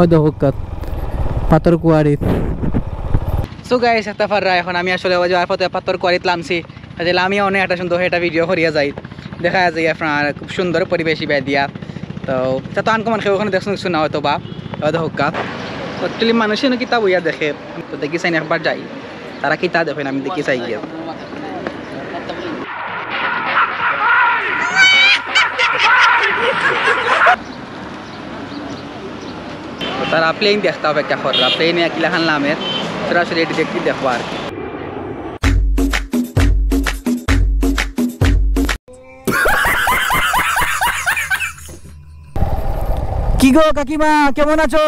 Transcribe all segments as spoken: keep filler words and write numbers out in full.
ওই দেখো কাত, পাথর কুয়ারি। So guys, একটা ফাররা এখন আমি আসলে ওই যে আর পথে পাথর কুয়ারিত লামছি। আজ লামিয়া অনেক একটা সুন্দর একটা ভিডিও করিয়া যাই, দেখা যায় আপনার খুব সুন্দর পরিবেশ ইবায় দিয়া। তো তা তো আনকো মানুষ ওখানে দেখছেন কিছু না হয়তো বা, হয়তো হোক। Actually মানুষ এনে কিতা বইয়া দেখে, তো দেখি চাই একবার যাই, তারা কিতা দেখেন আমি দেখি চাই গিয়া। তারা প্লেন দেখতে অপেক্ষা কররা, প্লেনে কিলাখান লামের, সরাসরি এটি দেখতে দেখবো আর কি। কি গো কাকিমা, কেমন আছো?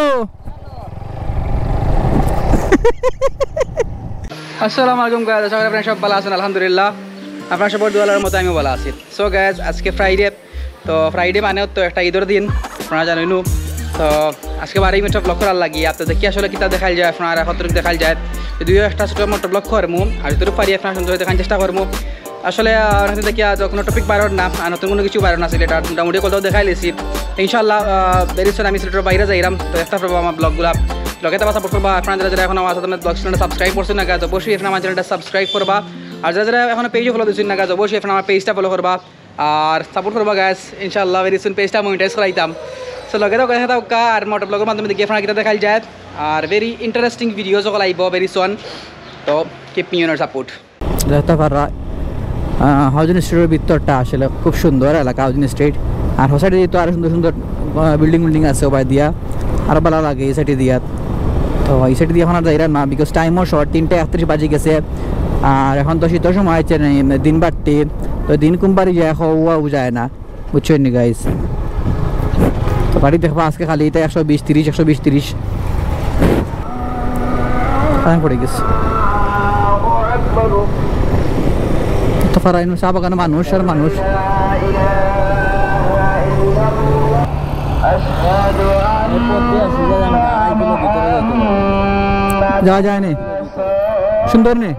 আসসালামু আলাইকুম guys, আশা করি আপনারা সব ভালা আছেন। আলহামদুলিল্লাহ, আপনারা সবর দোয়ার মতো আমিও ভালা আছি। So guys, আজকে ফ্রাইডে, তো ফ্রাইডে মানে তো একটা ইদর দিন, আপনারা জানইন। তো আজকে বারোই মিনিট ব্লগ করার লাগি, আপনারা দেখি আসলে কিতা দেখাইল যায়, আপনারা কতটুকু দেখাইল যায়। যদিও একটা ছোটো মোটো ব্লগ করমু, আর যতটুকু পারি আপনারা সুন্দর দেখার চেষ্টা করমু। আসলে, আহ, রাতে দেখি আজ কোনো টপিক বারর না, আর নতুন কোনো কিছু বারর না, সিলেট আর মোটামুটি কোথাও দেখাই লিছি। ইনশাআল্লাহ, আহ, very soon আমি সিলেটের বাইরে যাইরাম, তো দেখতা পারবা আমার ব্লগগুলা। লগে তাবা সাপোর্ট করবা, আপনারা যারা যারা এখন আমার সাথে ব্লগ চ্যানেলটা সাবস্ক্রাইব করছেন না guys, অবশ্যই আপনারা আমার চ্যানেলটা সাবস্ক্রাইব করবা। আর যারা যারা এখনো পেজও ফলো দিচ্ছেন না guys, অবশ্যই আপনারা আমার পেজটা ফলো করবা। আর সাপোর্ট করবা guys, ইনশাআল্লাহ very soon পেজটা মনিটাইজ করাইতাম। So লগে থাকো, সাথে থাকো, আর মোটো ব্লগের মাধ্যমে দেখি আপনারা কিতা দেখাইল যায়। আর very interesting ভিডিও সকল আইব very soon। তো keep me on your support। দেখতা পাররা, আহ, হাউজিং স্ট্রিটের ভিতরটা আসলে খুব সুন্দর এলাকা হাউজিং স্ট্রিট। আর হো সাইডে তো আরো সুন্দর সুন্দর, আহ, বিল্ডিং বিল্ডিং আছে ওবায় দিয়া, আরো ভালা লাগে এই সাইডে দিয়া। তো এই সাইডে দিয়া এখন আর যাইরাম না, because টাইমও শর্ট, তিনটা একত্রিশ বাজি গেছে। আর এখন তো শীতর সময় আছে, দিন বাড়তি, তো দিন কুম্পারি যায়, হওয়া যায় না। বুঝছইন নি guys? তো গাড়ি দেখবা আজকে খালি এটা একশো বিশ তিরিশ, একশো বিশ তিরিশ। কারেন্ট পড়ে গেছে। তো ফারাইন চা বাগানে মানুষ আর মানুষ। যাওয়া যায়নি। সুন্দর নি?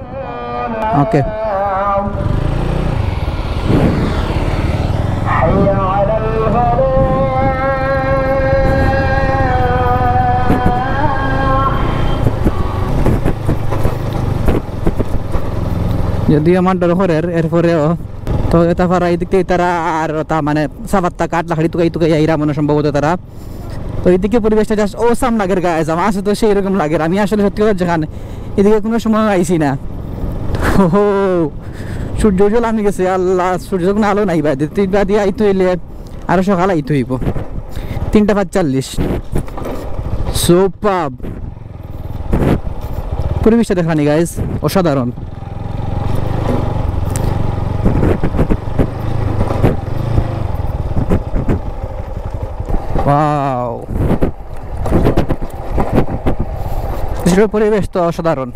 ওকে। যদিও আমার ডর করের, এরপরেও তো এটা ফারা এদিক থাকি তারা আর ওটা মানে সাবাত্তা কাঠ লাকড়ি তুকাই তুকাই আইরা মনে সম্ভবত তারা। তো এদিকে পরিবেশটা just awesome লাগের guys, আমার কাছে তো সেই রকম লাগের। আমি আসলে সত্যি কথা যেখানে এদিকে কোনো সময় আইছি না। তো সূর্য উজ্জ্বল আমি গেছে, আল্লাহ, সূর্য যখন আলো নাই বাদে, তুই বাদে আইতে হইলে আরো সকাল আইতে হইব, তিনটা পাঁচচল্লিশ। সুপার। পরিবেশটা দেখরানি guys, অসাধারণ। Wow, দেশের পরিবেশ তো অসাধারণ।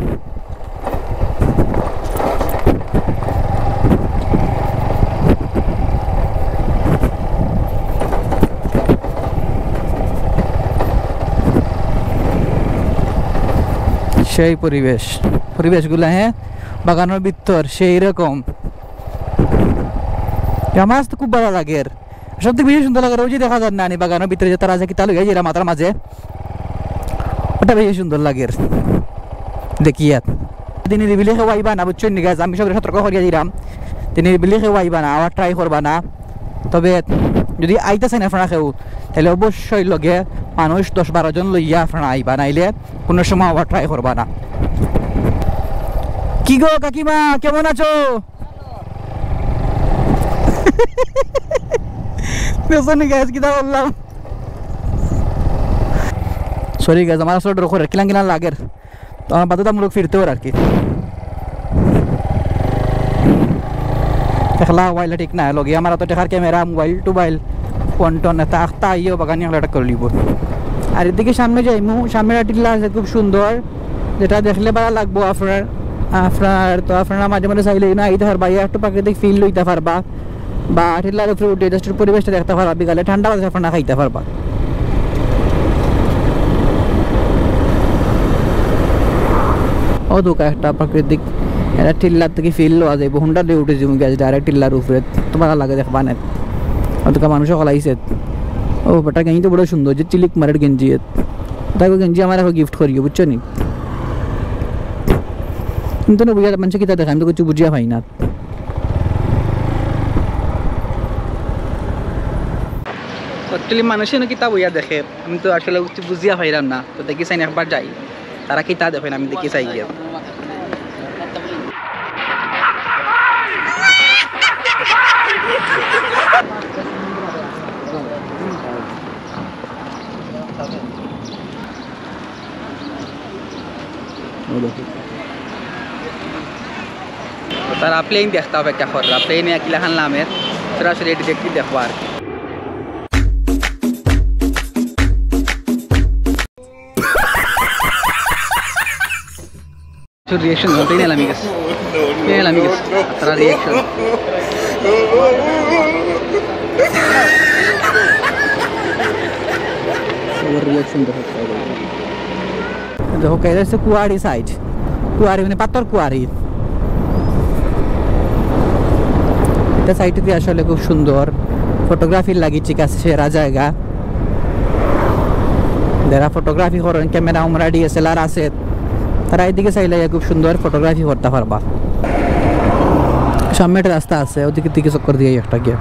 সেই পরিবেশ, পরিবেশগুলা, হ্যাঁ, বাগানের ভিতর সেই রকম। আমার তো খুব ভালা লাগের। সবথেকে বেশি সুন্দর লাগের ওই যে দেখা যার না নি বাগানের ভিতরে যে তারা যে কিতা লইয়া যেরা মাথার মাঝে, ওটা বেশি সুন্দর লাগের দেখিয়া। দিনে নিরিবিলি কেউ আইবা না, বুঝছইন নি guys? আমি সবরে সতর্ক করিয়া দিরাম, দিনে নিরিবিলি কেউ আইবা না, আওয়ার ট্রাই করবা না। তবে যদি আইতা চাইন আপনারা কেউ, তাইলে অবশ্যই লগে মানুষ দশ বারো জন লইয়া আপনারা আইবা, নাইলে কোনো সময় আওয়ার ট্রাই করবা না। কি গো কাকিমা, কেমন আছো? দেখছইন নি guys, কিতা করলাম? Sorry guys, আমার আসলে ডর করের, কিলান কিলান লাগের। তো আমার বাধ্যতামূলক ফিরতে অর আর কি। একলা আইলে ঠিক না, লগে আমার অত টেকার ক্যামেরা, মোবাইল টোবাইল, ফোন টোন, এটা আখতা আইও বাগানি একলা এটা করে লিব। আর এদিকে সামনে যাইমু, সামনে একটা টিল্লা আছে খুব সুন্দর, যেটা দেখলে ভালা লাগবো আপনার, আপনার। তো আপনারা মাঝে মাঝে চাইলে না আইতে পারবা, একটু প্রাকৃতিক ফিল লইতে পারবা। বা টিল্লার উপরে উঠে just পরিবেশটা দেখতে পারবা, বিকালে ঠান্ডা বাতাস আপনারা খাইতে পারবা। ও দোকা একটা প্রাকৃতিক, এটা টিল্লার থাকি ফিল লওয়া যাইব। হুন্ডা দিয়ে উঠে যাবো guys direct টিল্লার উপরে, তো ভালা লাগে দেখবা না। ও দোকা মানুষ সকল আইছে। ও বেটা গেঞ্জি তো বড় সুন্দর, যে চিলিক মারের গেঞ্জি এত। তাই গেঞ্জি আমার এখন গিফট করিও, বুঝছো নি? কিন্তু না বুঝা, মানুষে কিতা দেখে, আমি তো কিছু বুঝিয়া পাই না। অ্যাকচুয়ালি মানুষে না কিতা বইয়া দেখে, আমি তো আসলে কিছু বুঝিয়া পাইলাম না। তো দেখি চাই না, একবার যাই, তারা কিতা দেখেন, আমি দেখি চাই গিয়া। তারা প্লেন দেখতে অপেক্ষা কররা, প্লেনে কিলাখান লামের, সরাসরি এটি দেখতে দেখবো আর কি। রিয়াকশন হতেই না, লামি গেছে। এ, লামি গেছে। তারা রিয়াকশন। ওর রিয়াকশন দেখো। দেখো, এটা হচ্ছে কুয়ারি সাইড। কুয়ারি মানে পাথর কুয়ারি। এটা সাইডটি আসলে খুব সুন্দর। ফটোগ্রাফির লাগি ঠিক আছে, সেরা জায়গা। যারা ফটোগ্রাফি করেন, ক্যামেরা উমরা ডিএসএলআর আছে, তারা এদিকে চাইলে খুব সুন্দর ফটোগ্রাফি করতে পারবা। সামনে একটা রাস্তা আছে, ওদিকে দিকে চক্কর দিয়ে একটা গিয়ে।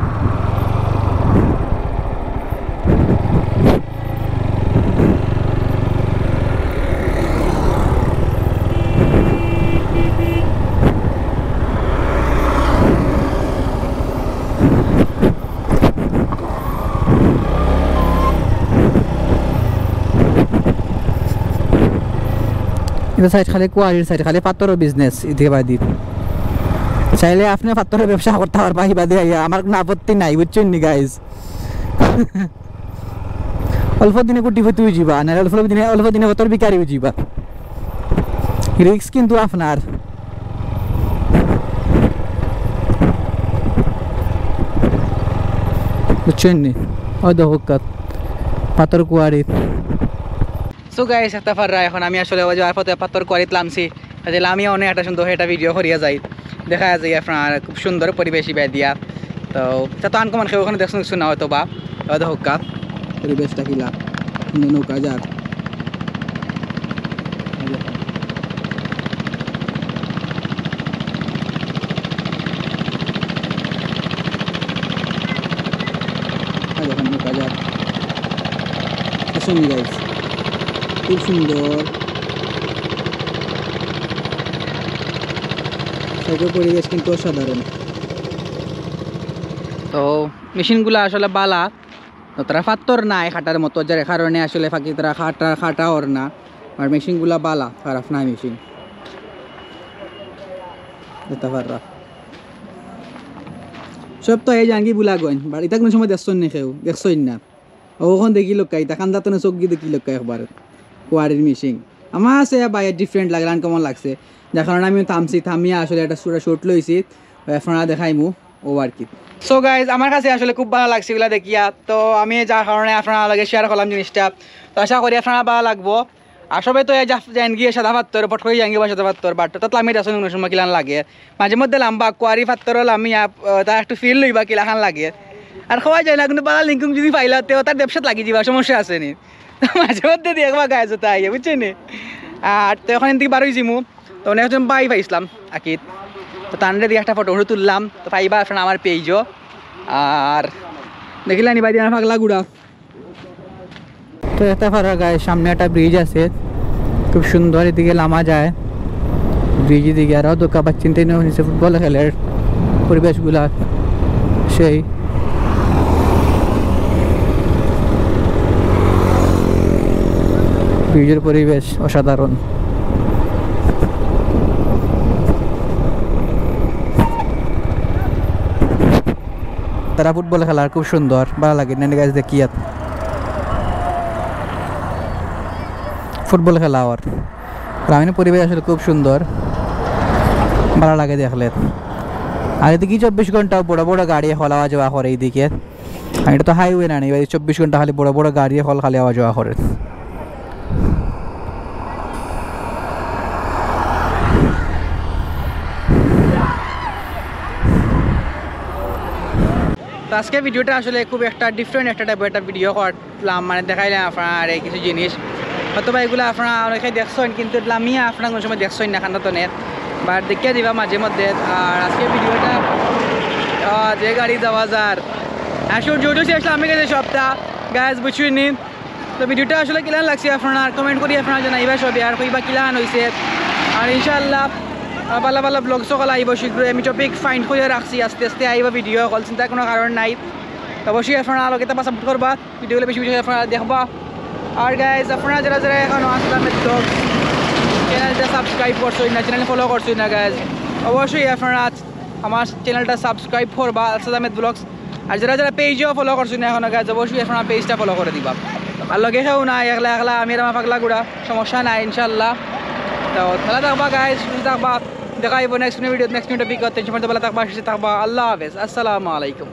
এটা সাইড খালি কুয়ারির সাইড, খালি পাথরর বিজনেস ইতে বাদি। চাইলে আপনে পাথরর ব্যবসা করতা পারবা, ইবাদে আইয়া আমার কোনো আপত্তি নাই, বুঝছইন নি গাইজ? অল্প দিনে কোটিপতি অই যিবা, না অল্প দিনে, অল্প দিনে পাথর ভিখারি অই যিবা। রিস্ক কিন্তু আপনার, বুঝছইন নি? ওই দেখো কাত, পাথর কুয়ারি। সো গাইস, একটা ফাররা এখন আমি আসলে ওই যে আর পথে পাথর কুয়ারিত লামছি। আজ লামিয়া অনেক একটা সুন্দর একটা ভিডিও করিয়া যাই, দেখা যায় আপনার খুব সুন্দর পরিবেশ ইবায় দিয়া। তো তা তো আনকমন কেউ ওখানে দেখছেন কিছু না হয়তো বা, হয়তো হোক পরিবেশটা কিলা, নৌকা যার। আর এখন নৌকা যার। আসুন গাইস, খুব সুন্দর। সাইডর পরিবেশ কিন্তু অসাধারণ। তো মেশিনগুলা আসলে বালা, তো তারা পাথর নাই কাটার মতো, যার কারণে আসলে ফাঁকি তারা কাটা, কাটা অর না। আর মেশিনগুলা বালা, খারাপ নাই মেশিন। দেখতে পাররা। সব তো এই জাঙ্গি বুলাগঞ্জ, but ইতা কোনো সময় দেখছইন নি কেউ? দেখছইন না। অখন দেখিলাউক্কা, ইতা কান্দাত না চউখ দি দেখিলাউক্কা একবার। কুয়ারির মেশিন। আমার আছে ভাই, different লাগলো, আনকমন লাগছে। যার কারণে আমি থামছি, থামিয়া আসলে একটা ছোট shoot লইছি। ওই আপনারা দেখাইমু, ও আর কি। So গাইস, আমার কাছে আসলে খুব বালা লাগছে ইগুলা দেখিয়া। তো আমি যার কারণে আপনারার লগে share করলাম জিনিসটা। তো আশা করি আপনারার বালা লাগবো। আর সবে তো এই যা-, যাইন গিয়া সাদা পাথর, ফট করি যাইন গিয়া সাদা পাথর, but তাত লামি দেখছইন নি কোনো সময় কিলান লাগে। মাঝে মধ্যে লামবা, কুয়ারি পাথরো লামিয়া, আহ, তা একটু feel লইবা কিলাখান লাগে। আর কওয়া যায় না, কিন্তু বালা link উম যদি পাইলা, তে তার ব্যবসাত লাগি যিবা, সমস্যা আছে নি। মাঝে মধ্যে দেখবা গাইস, ওটা আইয়া, বুঝছইন নি? আর তো এখন এদিকে বারই যিমু, তো অনেক একজন ভাই পাইছলাম আকিত, তো তানরে দিয়া একটা ফটো তুললাম, তো পাইবা আপনারা আমার page ও। আর দেখিলা নি ভাই, আমার পাগলা ঘুরা। তো দেখতে পাররা গাইস, সামনে একটা bridge আছে, খুব সুন্দর, এদিকে লামা যায় bridge দিকে। আরো দোকা বাচ্চিন্তে নিচে ফুটবল খেলের পরিবেশগুলা সেই। Bridge এর পরিবেশ অসাধারণ। তারা ফুটবল খেলার খুব সুন্দর, বালা লাগে, নানি গাইস দেখিয়াত। ফুটবল খেলা অর। গ্রামীণ পরিবেশ আসলে খুব সুন্দর, বালা লাগে দেখলে। আর এদিকে চব্বিশ ঘন্টা বড় বড় গাড়ি অকল আওয়া যাওয়া করে এইদিকে। আর ইটা তো highway না, নি ভাই, চব্বিশ ঘন্টা খালি বড় বড় গাড়ি অকল খালি আওয়া যাওয়া করে। তো আজকে ভিডিওটা আসলে খুব একটা different একটা type এর একটা ভিডিও করলাম, মানে দেখাইলাম আপনারারে কিছু জিনিস। হয়তো বা এগুলা আপনারা অনেকে দেখছইন, কিন্তু লামিয়া আপনারা কোনো সময় দেখছইন না, খান্দাতনের। But দেখিয়া দিবা মাঝে মধ্যে। আর আজকে ভিডিওটা, আহ, যে গাড়ি যাওয়া যার, আর সূর্য উঠে শেষ আমি গেছে সবটা, গাইজ, বুঝছইন নি? তো ভিডিওটা আসলে কিলান লাগছে আপনারা কমেন্ট করি আপনারা জানাইবা সবে, আর কইবা কিলান হইছে। আর ইনশাআল্লাহ, আহ, ভালা ভালা ব্লগ সকল আইব শীঘ্রই। আমি টপিক ফাইন্ড করিয়া রাখছি, আস্তে আস্তে আইব ভিডিও অকল, চিন্তার কোনো কারণ নাই। তো অবশ্যই আপনারা লগে থাকবা, সাপোর্ট করবা, ভিডিওগুলো বেশি বেশি করে আপনারা দেখবা। আর গাইজ, আপনারা যারা যারা এখনো আলসাদ আহমেদ ব্লগস চ্যানেলটা সাবস্ক্রাইব করছইন না, চ্যানেল ফলো করছইন না গাইজ, অবশ্যই আপনারা আমার চ্যানেলটা সাবস্ক্রাইব করবা, আলসাদ আহমেদ ব্লগস। আর যারা যারা পেজও ফলো করছইন না এখনো গাইজ, অবশ্যই আপনারা পেজটা ফলো করে দিবা। আর লগে কেউ নাই, একলা একলা আমি আর আমার পাগলা গুড়া, সমস্যা নাই ইনশাআল্লাহ। তো ভালা থাকবা গাইজ, সুস্থ থাকবা, দেখা অইব নেক্সট কোনো ভিডিও, নেক্সট কোনো টপিক। ততদিন পর্যন্ত ভালা থাকবা, সুস্থ থাকবা। আল্লাহ হাফেজ, আসসালামু আলাইকুম।